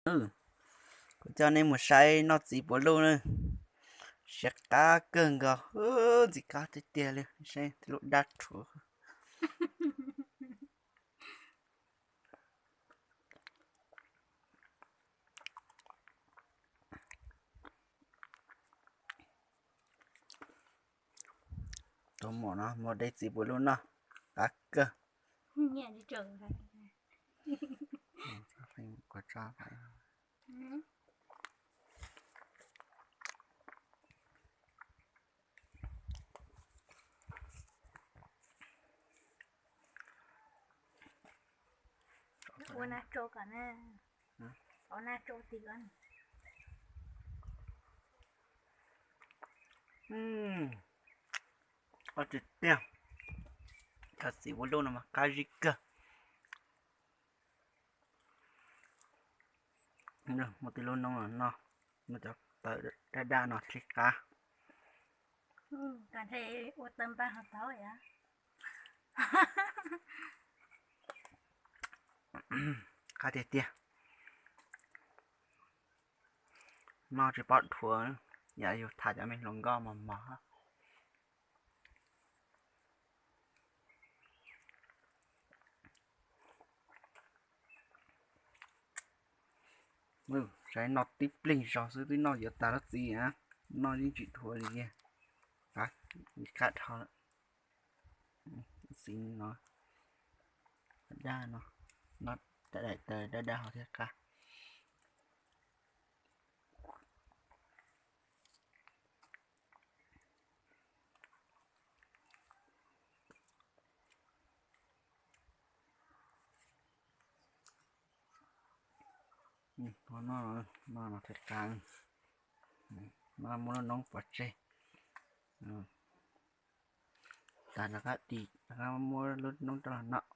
Kuv coj nej mus saib noj txiv puav luj na, siab qab kawg nkaus, ntxim qab tiag tiag li, saib lub dab rhuav. Tus muam no muab de txiv puav luj noj, qab kawg. Ua na tsau kom na, ua na tsau tim ko. Qab tiag tiag, cov txiv puav luj no mas qab zib kawg. Muaj tej lub noob no, no cov taws daj daj no thiaj qab. Ua taws npaj ho tau yom. Qab tiag tiag. Noj tsis pom dhuav, yam yus tham cov me hluas nkauj mos mos. Saib noj tib pliag zog xwb twb noj yuav tas lub txiv, noj yeej tsis dhuav li. Qab dhau lawm. Txiv no, daj no, noj daim taws daj daj ho thiaj qab. Noj no thiaj qab. No muab lub noob pov tseg. Tas rov qab dim, rov qab muab lub noob rau los noj.